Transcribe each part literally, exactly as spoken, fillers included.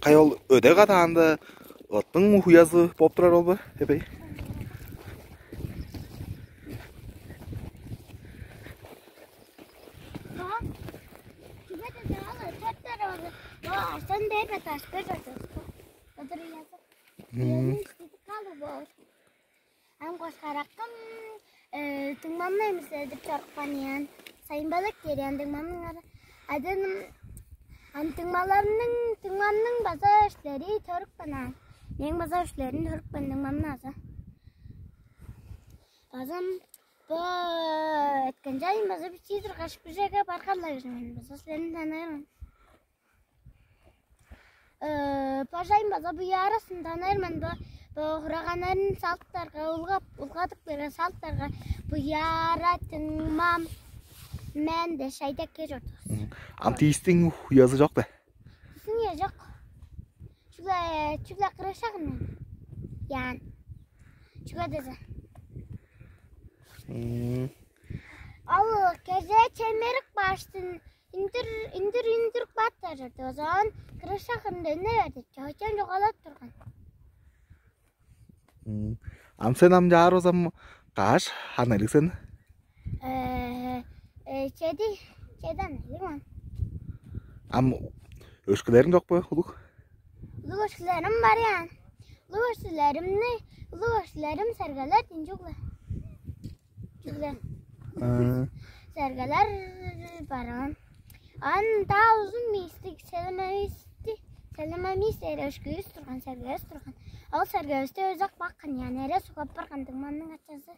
кай ол өде кадаанда ыттың уязы боп турар ол бе, эбей? Чүге дээш, ол төрттөр ол. Бо аштан бээр бе, таш бээр бе? Ыдыр ыязы. Мм. Ыязын истедип калды боор. Ам кошкараккым, э, дуңмамны эмизедип чорупкан ыян. Сайын балык дээр ыян дуңмамның ары. Адын ам дуңмаларның, дуңмамның база өшкүлери төрүпкен аан. Мээң база өшкүлерим төрүпкен дуңмамның азы. Базам бо өткен чайын база бичии тургаш, бир черге барган-ла кижи мен. База силерни таныыр мен. Э, бажайын база буяарасын таныыр мен. Бо, бо хураганнарын салыптарга, улгап, улгадып берген салыптарга буяара, дуңмам мен дээш айдап кээр чордувус. Мм. Ам тиистиң уязы чок бе? Тиистиң уязы чок. Чүгле, чүгле кырышагын мен. Яан. Чүге дезе. Мм. Ол кежээ чемерик баштын үндүр, үндүр, үндүр баптар чорду. Озон кырыша хырында үне берди. Чоочон чугаалап турган. Мм. Ам сен ам чаар болзам, каш ханайлыг сен? Э, э, чеди, чеди ханайлыг мен. Ам өшкүлериң чок бе, улуг? Улуг өшкүлерим бар, яан. Улуг өшкүлеримни, улуг өшкүлерим сергелер дин чүгле. Чүгле. А. Сергелер барган. Анда узун мистик, селемемисти, селемемис эре өшкүс турган, сергес турган. Ол сергевисти өзак баккан, яан эре сугап барган дуңмамның ачазы.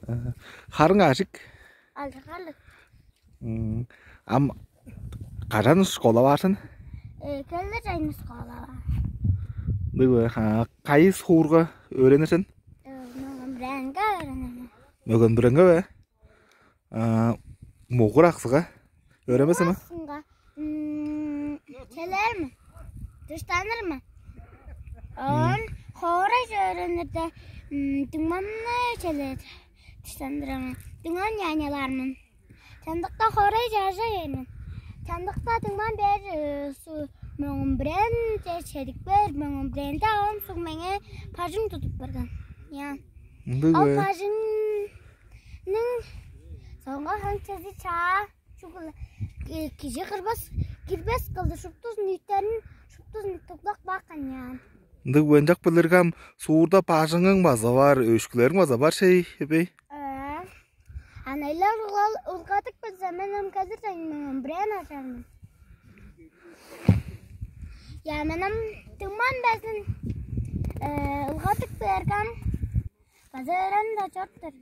А. Харың ажык? Алжыгарлык. М, ам кажан школа баар сен? Э, келир чайны школа баар. Ындыг бе? А, кайы суурга өөренир сен? Э, Мөген-Бүренге өөренир мен. Мөген-Бүренге бе? А, Мугур-Аксыга өөренмес сен бе? Мугур-Аксыга, м, келер мен. Дыштаныр мен. Оон хоорайже өөренирде, м, дуңмамны черле дыштандырар мен. Дуңмам нянялаар мен. Чамдыкта хоорай чажа бээр мен. Чамдыкта дуңмам бээр, э, су-, Мөңгүн-Бүрен че-, чедип кээр, Мөңгүн-Бүренде авам суг меңээ бажың тудуп берген. Яан. Ындыг бе? Ол бажыңның соңга хаңчазы чаа чүгле, э, кижи кырбас, кирбес кылдыр шуптузун, үйттерин шуптузун туглап баккан, яан. Ындыг бе? Ынчап билирге ам суурда бажыңың база бар, өшкүлериң база бар шей, эбей? Э, анайлар улгадып келзе, мен ам келир чайын мен ам бирээни ажар мен. Я, мен ам дуңмам безин, э, улгадып бергем. База өөренип-даа чоруптар.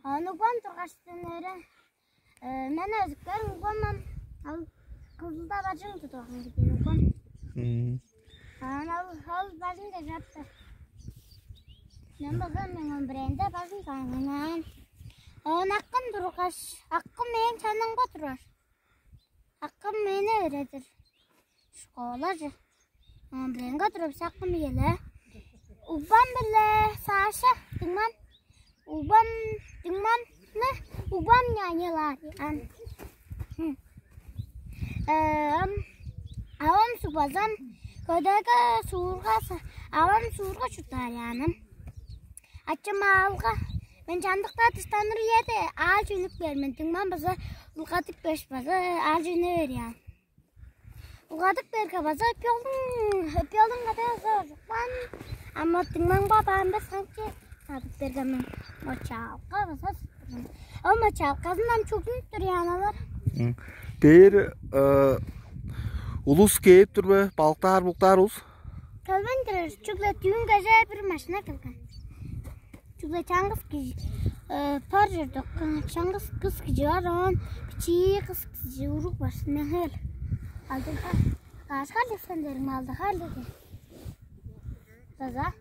Оон угбам тургаш, мен өөрен-, э, мен өзүп кээр угбам ам, ол Кызылда бажың тудуп алган кижи угбам. Мм. Оон ол, ол бажыңче чоруптар. Мен болза Мөңгүн-Бүренде бажың салган аан. Оон акым тургаш, акым мээң чанымга турар. Акым мени өөредир. Школаже. Мөңгүн-Бүренге туруп, акым ийе-ле. Угбам-биле Саша, дуңмам. Угбам, дуңмамны угбам нянялаар, яан. Хм. Э, ам, авам суг базам, көдеге суурга са-, авам суурга чурттаар, яаным. Ачам аалга, мен чамдыкта дыштаныр үеде аалче үнүп кээр мен, дуңмам база улгадып кээш, база аалче үне бээр, яан. Улгадып бээрге база өпү-оолдуң, өпү-оолдуң кадаа база ужупкан. Ам дуңмам баам бе саңче садып берген мен. Мочалка база сыттырган. Ол мочалказындан чугзунуп тур, яан, олар. М. Бээр, э, улус кээп тур бе? Балыктаар, булуктаар улус? Келбейн турар, чүгле дүүн кежээ бир машина келген. Чүгле чаңгыс кижи, э, бар чордук. Чаңгыс кыс кижи бар, оон бичии кыс кижи уруг бар. Мен хел. Алдырга. Кашка лексен дерим алды харлы де. База.